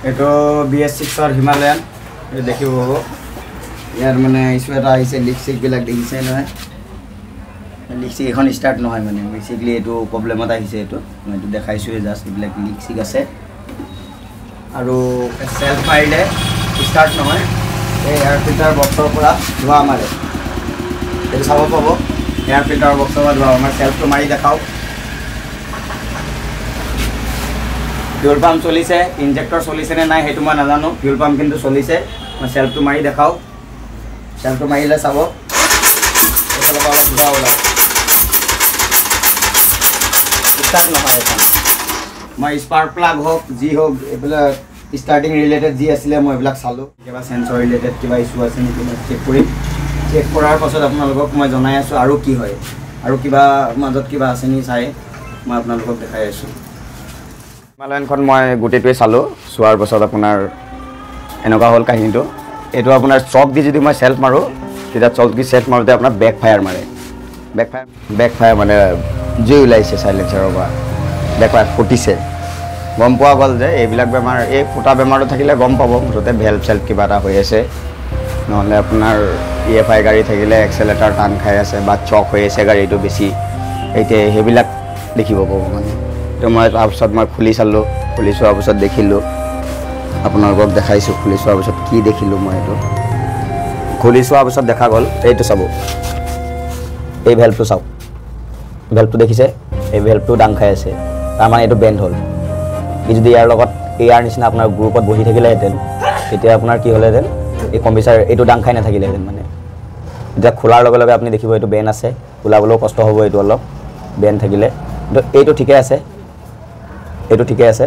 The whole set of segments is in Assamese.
এইটো BS6ৰ হিমালয়ান, এইটো দেখিব পাব। ইয়াৰ মানে ইছ্যু এটা আহিছে, লিক চিকবিলাক দেখিছে নহয়, লিক চিক এখন ষ্টাৰ্ট নহয় মানে বেচিকলি এইটো প্ৰব্লেমত আহিছে। এইটো মই এইটো দেখাইছোঁৱে জাষ্ট, এইবিলাক লিক চিক আছে। আৰু চেল্ফ মাৰিলে ষ্টাৰ্ট নহয়, এই এয়াৰ ফিল্টাৰ বক্সৰ পৰা ধোঁৱা মাৰে, এইটো চাব পাব। এয়াৰ ফিল্টাৰ বক্সৰ পৰা ধোঁৱা মাৰে। চেল্ফটো মাৰি দেখাওক। ফিউল পাম্প চলিছে, ইনজেক্টৰ চলিছে নে নাই সেইটো মই নাজানো, ফিউল পাম্প কিন্তু চলিছে। মই চেল্ফটো মাৰি দেখাওঁ। চেল্ফটো মাৰিলে চাব এইফালৰ পৰা অলপ ধোঁৱা ওলায়, ষ্টাৰ্ট নহয় এখন। মই স্পাৰ্ক প্লাগ হওক যি হওক এইবিলাক ষ্টাৰ্টিং ৰিলেটেড যি আছিলে মই এইবিলাক চালোঁ। কিবা চেঞ্চৰ ৰিলেটেড কিবা ইছ্যু আছে নেকি মই চেক কৰিম। চেক কৰাৰ পাছত আপোনালোকক মই জনাই আছোঁ আৰু কি হয়, আৰু কিবা মাজত কিবা আছে নেকি চাই মই আপোনালোকক দেখাই আছোঁ। হিমালয়ানখন মই গোটেইটোৱে চালোঁ। চোৱাৰ পাছত আপোনাৰ এনেকুৱা হ'ল কাহিনীটো। এইটো আপোনাৰ চক দি যদি মই চেল্ফ মাৰোঁ, তেতিয়া চক দি চেল্ফ মাৰোঁতে আপোনাৰ বেক ফায়াৰ মাৰে। বেক ফায়াৰ মানে জুই ওলাইছে চাইলেঞ্চাৰৰ পৰা, বেক ফায়াৰ ফুটিছে। গম পোৱা গ'ল যে এইবিলাক বেমাৰ, এই ফুটা বেমাৰটো থাকিলে গম পাব মুঠতে ভেল্ভ চেল্ভ কিবা এটা হৈ আছে। নহ'লে আপোনাৰ EFI গাড়ী থাকিলে এক্সেলেটাৰ টান খাই আছে বা চক হৈ আছে গাড়ীটো বেছি, এতিয়া সেইবিলাক দেখিব পাব মানে। তো মই তাৰপিছত মই খুলি চালোঁ, খুলি চোৱাৰ পাছত দেখিলোঁ, আপোনালোকক দেখাইছোঁ। খুলি চোৱাৰ পাছত কি দেখিলোঁ মই, এইটো খুলি চোৱাৰ পাছত দেখা গ'ল, এইটো চাব, এই ভেল্ভটো চাওক, ভেল্ভটো দেখিছে, এই ভেল্ভটো ডাং খাই আছে, তাৰমানে এইটো বেণ্ড হ'ল। ই যদি ইয়াৰ লগত ইয়াৰ নিচিনা আপোনাৰ গ্ৰুপত বহি থাকিলেহেঁতেন, তেতিয়া আপোনাৰ কি হ'লহেঁতেন, এই কম্পিউটাৰ এইটো ডাং খাই নাথাকিলেহেঁতেন মানে। এতিয়া খোলাৰ লগে লগে আপুনি দেখিব এইটো বেণ্ড আছে, ওলাবলৈও কষ্ট হ'ব এইটো অলপ বেণ্ড থাকিলে। কিন্তু এইটো ঠিকে আছে, এইটো ঠিকে আছে।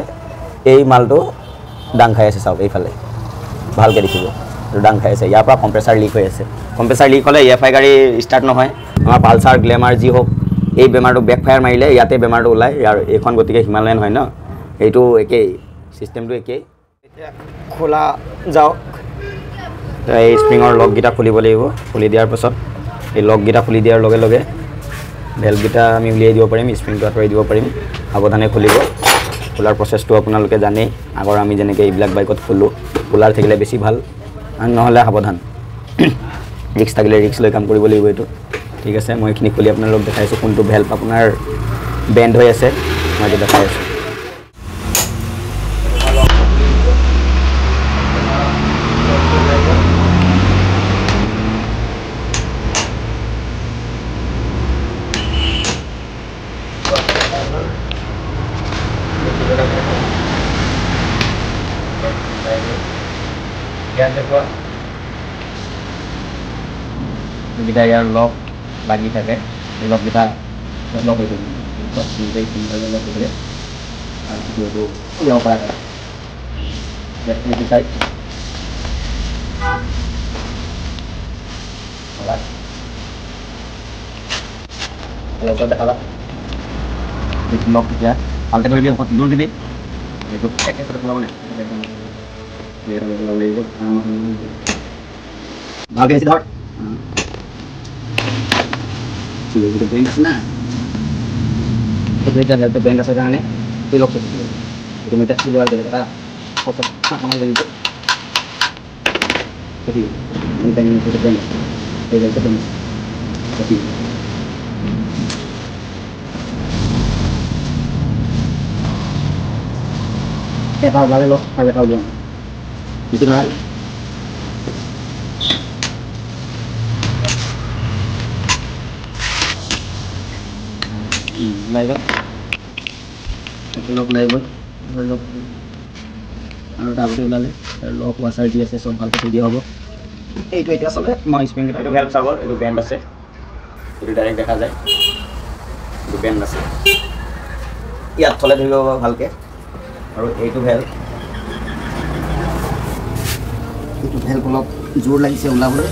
এই মালটো ডাং খাই আছে, চাওক এইফালে ভালকৈ দেখিব, এইটো ডাং খাই আছে। ইয়াৰ পৰা কম্প্ৰেছাৰ লিক হৈ আছে। কম্প্ৰেছাৰ লিক হ'লে EFI গাড়ী ষ্টাৰ্ট নহয়। আমাৰ পালচাৰ গ্লেমাৰ যি হওক, এই বেমাৰটো বেক ফায়াৰ মাৰিলে ইয়াতে বেমাৰটো ওলায়। ইয়াৰ এইখন গতিকে হিমালয়ান হয় ন, এইটো একেই চিষ্টেমটো একেই। এতিয়া খোলা যাওক, এই স্প্ৰিঙৰ লগকেইটা খুলিব লাগিব। খুলি দিয়াৰ পাছত এই লগকেইটা খুলি দিয়াৰ লগে লগে ভেল্ভকেইটা আমি উলিয়াই দিব পাৰিম, স্প্ৰিংটো আঁতৰাই দিব পাৰিম। সাৱধানে খুলিব। খোলাৰ প্ৰচেছটো আপোনালোকে জানেই, আগৰ আমি যেনেকৈ এইবিলাক বাইকত খোলোঁ। খোলাৰ থাকিলে বেছি ভাল, নহ'লে সাৱধান, ৰিক্স থাকিলে ৰিক্স লৈ কাম কৰিব লাগিব এইটো। ঠিক আছে, মই এইখিনি খুলি আপোনালোকক দেখাইছোঁ কোনটো ভেল্ভ আপোনাৰ বেণ্ড হৈ আছে, মই এইটো দেখাই আছোঁ। এইকেইটা ইয়াৰ লক লাগি থাকে, এই লককেইটা লক হৈ থাকে, লক হৈ থাকে। আৰু এইটো উলিয়াব পৰা যায়। এইটো চাইড দেখাবা, লক এতিয়া ভালকৈ ধৰিবি, দূৰ দিবি, এইটো একেবাৰে ওলাব নাই, ভালকৈ ধৰ। বেংক আছে না, সেইটো বেংক আছে কাৰণে এই লক এইটো এটা ওলালে লক আৰু এটা ওলোৱা বেছি নহয়। ওলাই গ'ল, লক ওলাই গ'ল, লক আৰু তাৰপিছত ওলালে লক ৱাছাৰ দি আছে, চব ভালকৈ থৈ দিয়া হ'ব। এইটো এতিয়া চলে। মই স্প্ৰিং এইটো ভেল্ভ চাব, এইটো বেণ্ড আছে, এইটো ডাইৰেক্ট দেখা যায়, এইটো বেণ্ড আছে, ইয়াত থ'লে ধৰিব ভালকৈ। আৰু এইটো ভেল্ভ, এইটো ভেল্ভ অলপ জোৰ লাগিছে ওলাবলৈ।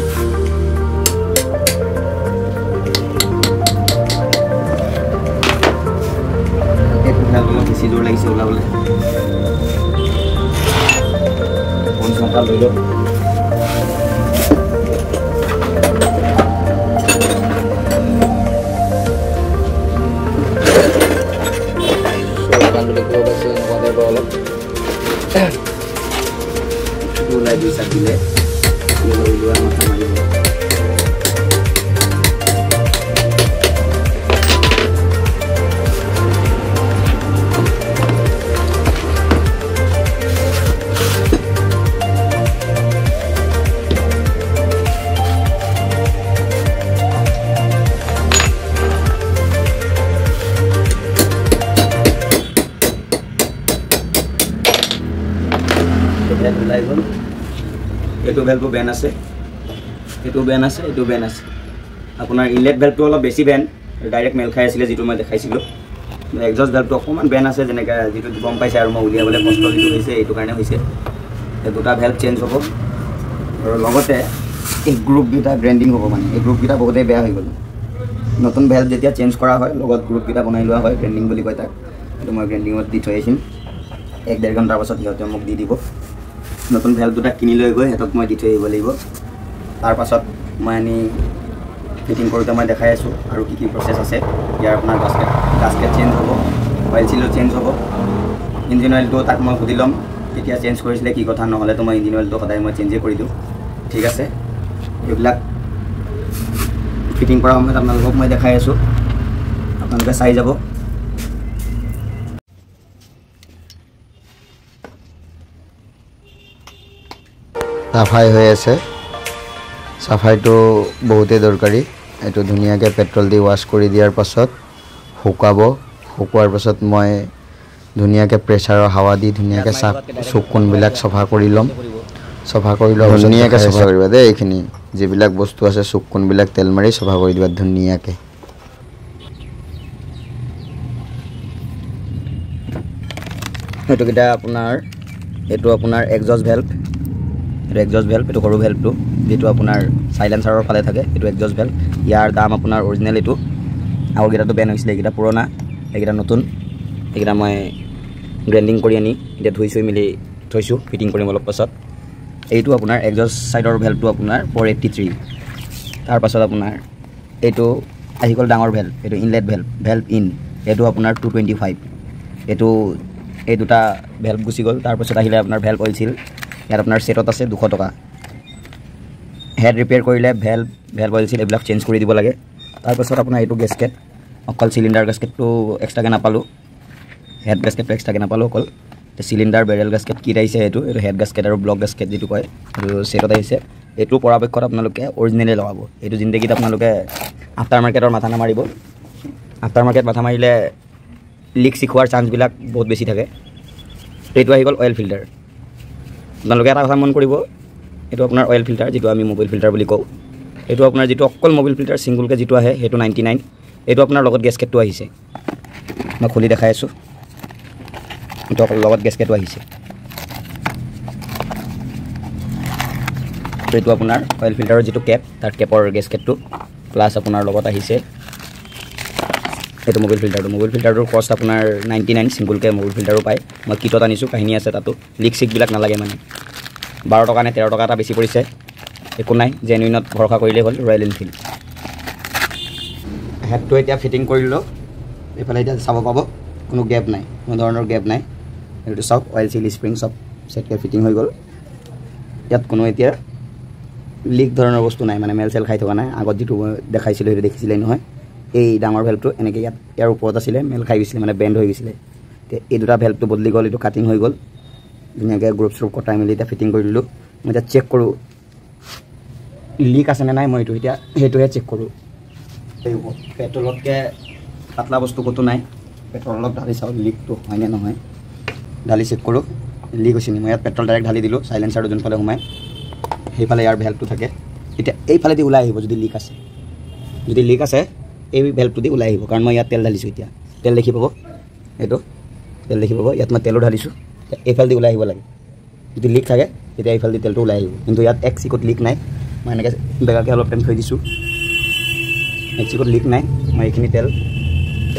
এইটো ভেল্ভ অলপ বেছি জোৰ লাগিছে ওলাবলৈ। 50 এটা লৈ লওক। দেখিব পাইছে এনেকুৱা টাইপৰ অলপ। পেলাই দুই চাট দিলে ওলোৱা মাথা মাৰিব। ওলাই গ'ল। এইটো ভেল্ভো বেন আছে, এইটো বেন আছে, এইটো বেন আছে। আপোনাৰ ইনলেট ভেল্ভটো অলপ বেছি বেন, ডাইৰেক্ট মেল খাই আছিলে যিটো মই দেখাইছিলোঁ। এক্সজষ্ট ভেল্ভটো অকণমান বেন আছে, যেনেকৈ যিটো গম পাইছে আৰু মই উলিয়াবলৈ কষ্ট যিটো হৈছে এইটো কাৰণে হৈছে। দুটা ভেল্ভ চেঞ্জ হ'ব আৰু লগতে এই গ্ৰুপকেইটা গ্ৰেণ্ডিং হ'ব, মানে এই গ্ৰুপকেইটা বহুতেই বেয়া হৈ গ'ল। নতুন ভেল্ভ যেতিয়া চেঞ্জ কৰা হয় লগত গ্ৰুপকেইটা বনাই লোৱা হয়, গ্ৰেণ্ডিং বুলি কয় তাক। সেইটো মই গ্ৰেণ্ডিঙত দি থৈ আহিম, 1-1.5 ঘণ্টাৰ পাছত সিহঁতে মোক দি দিব। নতুন ভেল্ভ দুটা কিনি লৈ গৈ সিহঁতক মই দি থৈ আহিব লাগিব। তাৰপাছত মই আনি ফিটিং কৰোঁতে মই দেখাই আছোঁ আৰু কি কি প্ৰচেছ আছে। ইয়াৰ আপোনাৰ গাস্কেট চেঞ্জ হ'ব, অইল চিলো চেঞ্জ হ'ব, ইঞ্জিন অইলটো তাক মই সুধি ল'ম কেতিয়া চেঞ্জ কৰিছিলে কি কথা, নহ'লেতো মই ইঞ্জিন অইলটো সদায় মই চেঞ্জেই কৰি দিওঁ। ঠিক আছে, এইবিলাক ফিটিং কৰাৰ সময়ত আপোনালোকক মই দেখাই আছোঁ, আপোনালোকে চাই যাব। চাফাই হৈ আছে, চাফাইটো বহুতেই দৰকাৰী। এইটো ধুনীয়াকৈ পেট্ৰল দি ৱাছ কৰি দিয়াৰ পাছত শুকাব, শুকোৱাৰ পাছত মই ধুনীয়াকৈ প্ৰেছাৰৰ হাৱা দি ধুনীয়াকৈ চাফ চুক কোণবিলাক চফা কৰি ল'ম। চফা কৰি লোৱাৰ পাছত ধুনীয়াকৈ চফা কৰিবা দেই, এইখিনি যিবিলাক বস্তু আছে চুক কোণবিলাক তেল মাৰি চফা কৰি দিবা ধুনীয়াকৈ। এইটোকেইটা আপোনাৰ, এইটো আপোনাৰ এক্সজষ্ট ভেল্ভ, এইটো এক্সজষ্ট ভেল্ভ, এইটো সৰু ভেল্ভটো যিটো আপোনাৰ চাইলেঞ্চাৰৰ ফালে থাকে, এইটো এক্সজষ্ট ভেল্ভ। ইয়াৰ দাম আপোনাৰ অৰিজিনেল এইটো, আগৰকেইটাতো বেন হৈছিলে, এইকেইটা পুৰণা, এইকেইটা নতুন। এইকেইটা মই গ্ৰেণ্ডিং কৰি আনি এতিয়া ধুই চুই মেলি থৈছোঁ, ফিটিং কৰিম অলপ পাছত। এইটো আপোনাৰ এক্সজষ্ট ছাইডৰ ভেল্ভটো আপোনাৰ 483। তাৰপাছত আপোনাৰ এইটো আহি গ'ল ডাঙৰ ভেল্ভ, এইটো ইনলেট ভেল্ভ, ভেল্ভ ইন, এইটো আপোনাৰ 225। এইটো এই দুটা ভেল্ভ গুচি গ'ল। তাৰপাছত আহিলে আপোনাৰ ভেল্ভ অইল চিল, ইয়াত আপোনাৰ ছেটত আছে 200 টকা। হেড ৰিপেয়াৰ কৰিলে ভেল্ভ অইল চিল এইবিলাক চেঞ্জ কৰি দিব লাগে। তাৰপাছত আপোনাৰ এইটো গেছকেট, অকল চিলিণ্ডাৰ গেছকেটটো এক্সট্ৰাকৈ নাপালোঁ, হেড গেছকেটটো এক্সট্ৰাকৈ নাপালোঁ, অকল চিলিণ্ডাৰ বেৰেল গেছকেট কিট আহিছে। এইটো হেড গেছকেট আৰু ব্লক গেছকেট যিটো কয় সেইটো ছেটত আহিছে। এইটো পৰাপক্ষত আপোনালোকে অৰিজিনেলেই লগাব, এইটো জিন্দগীত আপোনালোকে আফটাৰ মাৰ্কেটৰ মাথা নামাৰিব। আফটাৰ মাৰ্কেট মাথা মাৰিলে লিক চিক হোৱাৰ চান্সবিলাক বহুত বেছি থাকে। এইটো আহি গ'ল অইল ফিল্টাৰ। আপোনালোকে এটা কথা মন কৰিব, এইটো আপোনাৰ অইল ফিল্টাৰ যিটো আমি মোবাইল ফিল্টাৰ বুলি কওঁ, এইটো আপোনাৰ যিটো অকল মোবাইল ফিল্টাৰ ছিংগুলকৈ যিটো আহে সেইটো 99। এইটো আপোনাৰ লগত গেছকেটটো আহিছে, মই খুলি দেখাই আছোঁ, এইটো অকল লগত গেছকেটো আহিছে। এইটো আপোনাৰ অইল ফিল্টাৰৰ যিটো কেপ, তাৰ কেপৰ গেছকেটটো প্লাছ আপোনাৰ লগত আহিছে এইটো মোবাইল ফিল্টাৰটো। মোবাইল ফিল্টাৰটোৰ কষ্ট আপোনাৰ 99, ছিংগুলকৈ মোবাইল ফিল্টাৰো পায়। মই কিটত আনিছোঁ, কাহিনী আছে তাতো, লিক চিকবিলাক নালাগে। মানে 12 টকা নে 13 টকা এটা বেছি পৰিছে, একো নাই, জেনুইনত ভৰসা কৰিলেই হ'ল। ৰয়েল এনফিল্ড হেডটো এতিয়া ফিটিং কৰিলোঁ, এইফালে এতিয়া চাব পাব কোনো গেপ নাই, কোনো ধৰণৰ গেপ নাই। এইটো চাওক, অইল চিল স্প্ৰিং চব ছেটকৈ ফিটিং হৈ গ'ল। ইয়াত কোনো এতিয়া লিক ধৰণৰ বস্তু নাই, মানে মেল চেল খাই থকা নাই। আগত যিটো মই দেখাইছিলোঁ সেইটো দেখিছিলেই নহয়, এই ডাঙৰ ভেল্ভটো এনেকৈ ইয়াত ইয়াৰ ওপৰত আছিলে, মেল খাই গৈছিলে, মানে বেণ্ড হৈ গৈছিলে। এতিয়া এই দুটা ভেল্ভটো বদলি গ'ল, এইটো কাটিং হৈ গ'ল ধুনীয়াকৈ, গ্ৰুপ চ্ৰুপ কটাই মেলি এতিয়া ফিটিং কৰি দিলোঁ। মই এতিয়া চেক কৰোঁ লিক আছেনে নাই, মই এইটো এতিয়া সেইটোহে চেক কৰোঁ। পেট্ৰলতকৈ পাতলা বস্তু ক'তো নাই, পেট্ৰল অলপ ঢালি চাওঁ লিকটো হয়নে নহয়, ঢালি চেক কৰোঁ লিক হৈছে নি। মই ইয়াত পেট্ৰল ডাইৰেক্ট ঢালি দিলোঁ, চাইলেঞ্চাৰটো যোনফালে সোমায় সেইফালে ইয়াৰ ভেল্ভটো থাকে। এতিয়া এইফালেদি ওলাই আহিব যদি লিক আছে, যদি লিক আছে এই ভেল্ভটো দি ওলাই আহিব, কাৰণ মই ইয়াত তেল ঢালিছোঁ। এতিয়া তেল দেখি পাব, এইটো তেল দেখি পাব, ইয়াত মই তেলো ঢালিছোঁ, এইফালেদি ওলাই আহিব লাগে। যদি লিক থাকে তেতিয়া এইফালেদি তেলটো ওলাই আহিব, কিন্তু ইয়াত এক চিকুট লিক নাই। মই এনেকৈ বেগাকৈ অলপ টাইম থৈ দিছোঁ, এক চিকুট লিক নাই। মই এইখিনি তেল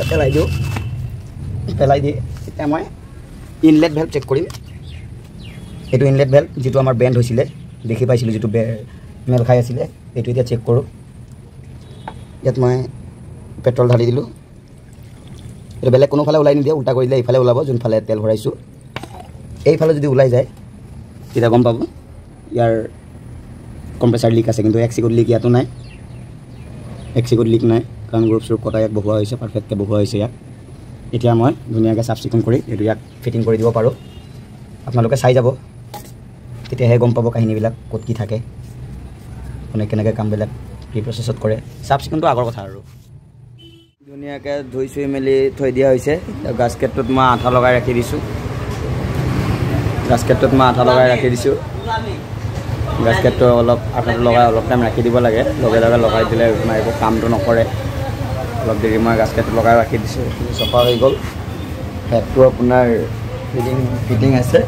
পেলাই দিওঁ, পেলাই দি এতিয়া মই ইনলেট ভেল্ভ চেক কৰিম। এইটো ইনলেট ভেল্ভ যিটো আমাৰ বেণ্ড হৈছিলে, দেখি পাইছিলোঁ যিটো মেল খাই আছিলে, এইটো এতিয়া চেক কৰোঁ। ইয়াত মই পেট্ৰল ঢালি দিলোঁ, এইটো বেলেগ কোনোফালে ওলাই নিদিয়ে, উল্টা কৰি দিলে এইফালে ওলাব যোনফালে তেল ভৰাইছোঁ। এইফালে যদি ওলাই যায় তেতিয়া গম পাব ইয়াৰ কম্প্ৰেছাৰ লিক আছে, কিন্তু এক চিকুট লিক ইয়াতো নাই, এক চিকুট লিক নাই, কাৰণ গ্ৰুপ চুপ কটা ইয়াক বহোৱা হৈছে, পাৰফেক্টকৈ বহোৱা হৈছে ইয়াক। এতিয়া মই ধুনীয়াকৈ চাফ চিকুণ কৰি এইটো ইয়াক ফিটিং কৰি দিব পাৰোঁ। আপোনালোকে চাই যাব, তেতিয়াহে গম পাব কাহিনীবিলাক ক'ত কি থাকে, কোনে কেনেকৈ কামবিলাক কি প্ৰচেছত কৰে। চাফ চিকুণটো আগৰ কথা আৰু। ধুনীয়াকৈ ধুই চুই মেলি থৈ দিয়া হৈছে। গাছকেটটোত মই আঠা লগাই ৰাখি দিছোঁ, গাছকেটটোত মই আঠা লগাই ৰাখি দিছোঁ। গাছকেটটো অলপ আঠাটো লগাই অলপ টাইম ৰাখি দিব লাগে, লগে লগে লগাই দিলে আপোনাৰ একো কামটো নকৰে। অলপ দেৰি মই গাছকেটটো লগাই ৰাখি দিছোঁ, চফা হৈ গ'ল। হেডটো আপোনাৰ ফিটিং আছে,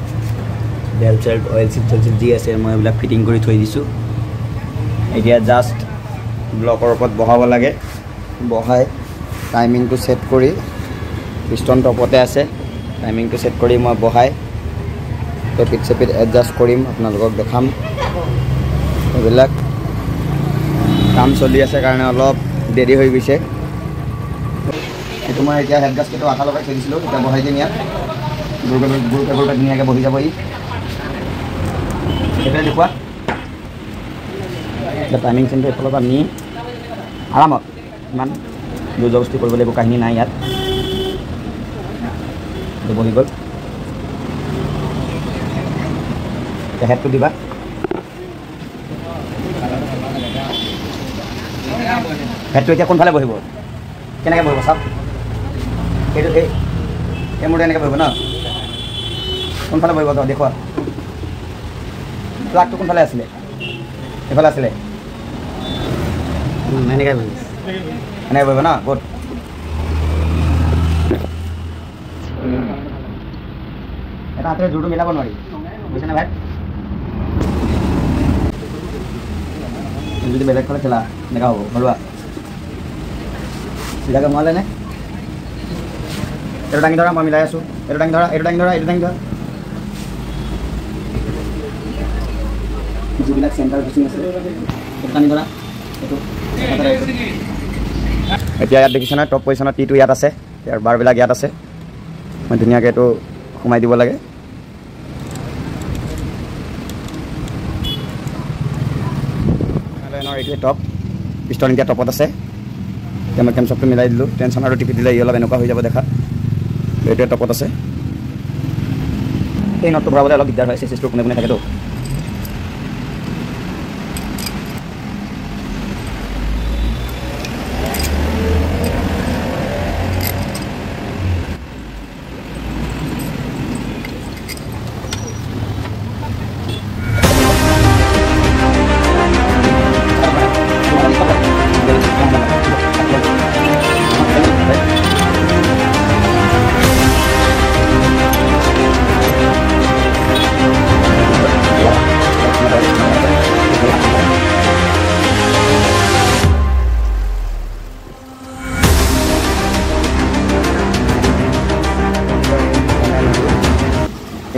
বেল্ট চেল্ট অইল চিল চইল যি আছে মই এইবিলাক ফিটিং কৰি থৈ দিছোঁ। এতিয়া জাষ্ট ব্লকৰ ওপৰত বহাব লাগে, বহাই টাইমিংটো ছেট কৰি, পিষ্টন টপতে আছে, টাইমিংটো ছেট কৰি মই বহাই টেপিত চেপিত এডজাষ্ট কৰিম, আপোনালোকক দেখাম। এইবিলাক কাম চলি আছে কাৰণে অলপ দেৰি হৈ গৈছে। এইটো মই এতিয়া হেড গাছকেটটো আঠা লগাই থৈ দিছিলোঁ, এতিয়া বহাই দিম ইয়াত। গুৰুকে গুৰুকে ধুনীয়াকৈ বহি যাব ই। সেইফালে দেখুওৱা, এতিয়া টাইমিং চেইনটো এইফালৰ পৰা নি আৰামত, ইমান জোৰ জবস্তি কৰিবলৈ একো কাহিনী নাই ইয়াত। বহি গ'ল। এতিয়া হেডটো দিবা, হেডটো এতিয়া কোনফালে বহিব, কেনেকৈ বহিব চাওক। এইটো এই মূৰটো এনেকৈ বহিব ন, কোনফালে বহিব দেখুওৱা। প্লাগটো কোনফালে আছিলে? এইফালে আছিলে, এনেকৈ বহিব, এনেকৈ বহিব ন, গুড। এটা হাতেৰে জোৰটো মিলাব নোৱাৰি, বুজিছেনে ভাই? যদি বেলেগ ফালে খেলা এনেকুৱা হ'ব, ঘৰুৱা চিধাকৈ সোমালে নে? এইটো দাঙি ধৰা, মই মিলাই আছোঁ। এইটো দাঙি ধৰা, এইটো দাঙি ধৰা, এইটো দাঙি ধৰা। যিবিলাক চেণ্টাৰ ফিচিং আছে সেইটো টানি ধৰা, এইটো। এতিয়া ইয়াত দেখিছে নহয়, টপ পজিশ্যনত টিটো ইয়াত আছে, ইয়াৰ বাৰবিলাক ইয়াত আছে। মই ধুনীয়াকৈ এইটো সোমাই দিব লাগে। এইটোৱে টপ পিষ্টন এতিয়া টপত আছে। এতিয়া মই কেমচপটো মিলাই দিলোঁ, টেনশ্যন আৰু টিপি দিলে ই অলপ এনেকুৱা হৈ যাব দেখাত। এইটোৱে টপত আছে। এই নটটো ভৰাবলৈ অলপ দিগদাৰ হয়, চেচিছটো কোনে কোনে থাকেতো।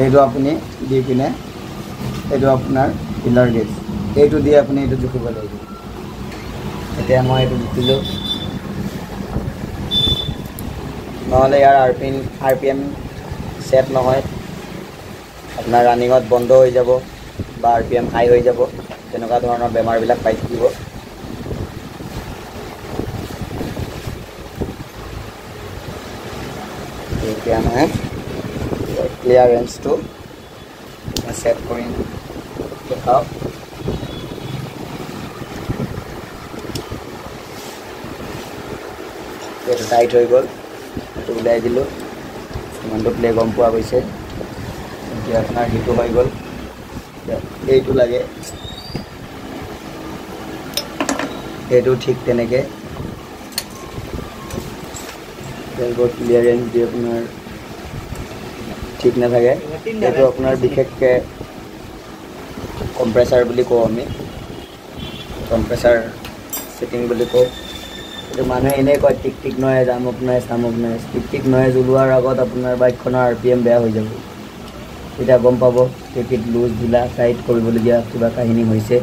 এইটো আপুনি দি পিনে এইটো আপোনাৰ ফিলাৰ গেজ, এইটো দি আপুনি এইটো জুখিব লাগিব। এতিয়া মই এইটো জুখিলোঁ, নহ'লে ইয়াৰ আৰ পি এম ছেট নহয়, আপোনাৰ ৰানিঙত বন্ধ হৈ যাব বা আৰ পি এম হাই হৈ যাব, তেনেকুৱা ধৰণৰ বেমাৰবিলাক পাই থাকিব। এতিয়া মই ক্লিয়াৰেঞ্চটো ছেট কৰিম, দেখাওক। এইটো টাইট হৈ গ'ল, এইটো উলিয়াই দিলোঁ, ইমানটো প্লে গম পোৱা গৈছে। এতিয়া আপোনাৰ সেইটো হৈ গ'ল। এইটো লাগে, এইটো ঠিক তেনেকৈ ক্লিয়াৰেঞ্চ দি আপোনাৰ ঠিক নাথাকে। এইটো আপোনাৰ বিশেষকৈ কম্প্ৰেছাৰ বুলি কওঁ আমি, কম্প্ৰেছাৰ ছেটিং বুলি কওঁ। এইটো মানুহে এনেই কয় টিক টিক নয়েজ, আমুক নয়েজ তামুক নয়েজ। টিক টিক নয়েজ ওলোৱাৰ আগত আপোনাৰ বাইকখনৰ আৰ পি এম বেয়া হৈ যাব, তেতিয়া গম পাব টেপিত লুজ ঢিলা টাইট কৰিবলগীয়া কিবা কাহিনী হৈছে।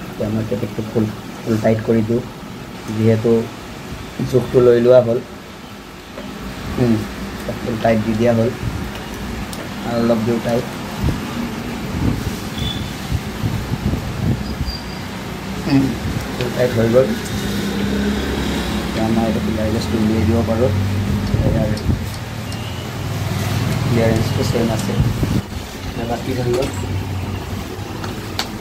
এতিয়া মই টেপিকটো ফুল ফুল টাইট কৰি দিওঁ, যিহেতু জোখটো লৈ লোৱা হ'ল। ফুল টাইট দি দিয়া হ'ল, আৰু অলপ দিওঁ টাইট। ফুল টাইট হৈ গ'ল। এতিয়া আমাৰ এইটো ক্লিয়াৰেঞ্চটো উলিয়াই দিব পাৰোঁ। ইয়াৰ ক্লিয়াৰেঞ্চটো ছেইম আছে, বাকী হৈ গ'ল।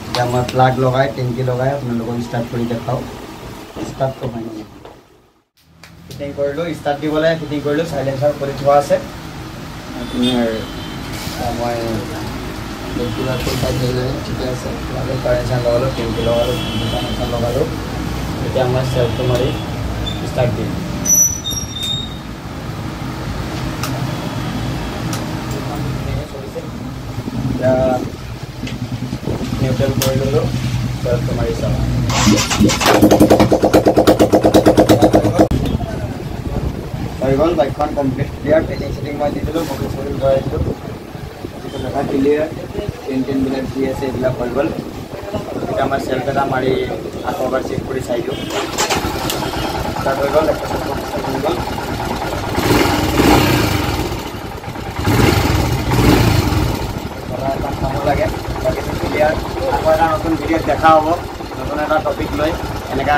এতিয়া মই প্লাগ লগাই টেংকি লগাই আপোনালোকক ষ্টাৰ্ট কৰি দেখাওঁ। ষ্টাৰ্টটো হয় নেকি, ফিটিং কৰিলোঁ, ষ্টাৰ্ট দিবলৈ ফিটিং কৰিলোঁ। চাইলেঞ্চাৰ কৰি থোৱা আছে আপোনাৰ। মই কিবা ফুল টাইট হৈ যায়, ঠিকে আছে। প্লাগৰ কানেকশ্যন লগালোঁ, টেংকি লগালোঁ, কানেকশ্যন লগালোঁ। এতিয়া মই চেল্ফটো মাৰি ষ্টাৰ্ট দিম। চলিছে। এতিয়া নিউট্ৰেল কৰি ল'লোঁ, চেল্ফটো মাৰি চাওঁ। হৈ গ'ল বাইকখন কমপ্লিট ক্লিয়াৰ। ফিটিং চিটিং মই দি দিলোঁ, মবিল চবিল ভৰাই দিলোঁ, জেগা ক্লিয়াৰ, চেইন টেইনবিলাক যি আছে এইবিলাক হৈ গ'ল। এতিয়া মই চেল্ফ এটা মাৰি আকৌ এবাৰ চেক কৰি চাই দিওঁ। ষ্টাৰ্ট হৈ গ'ল, ষ্টাৰ্ট হৈ গ'ল। চাব লাগে, বাকী ক্লিয়াৰ। আকৌ এটা নতুন ভিডিঅ'ত দেখা হ'ব, নতুন এটা টপিক লৈ। এনেকুৱা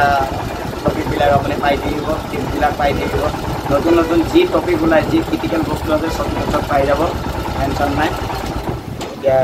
টপিকবিলাক আপুনি পাই থাকিব, টিপছবিলাক পাই থাকিব। নতুন নতুন যি টপিক ওলায়, যি ক্ৰিটিকেল বস্তু আছে, চব চব পাই যাব, টেনশ্যন নাই। এতিয়া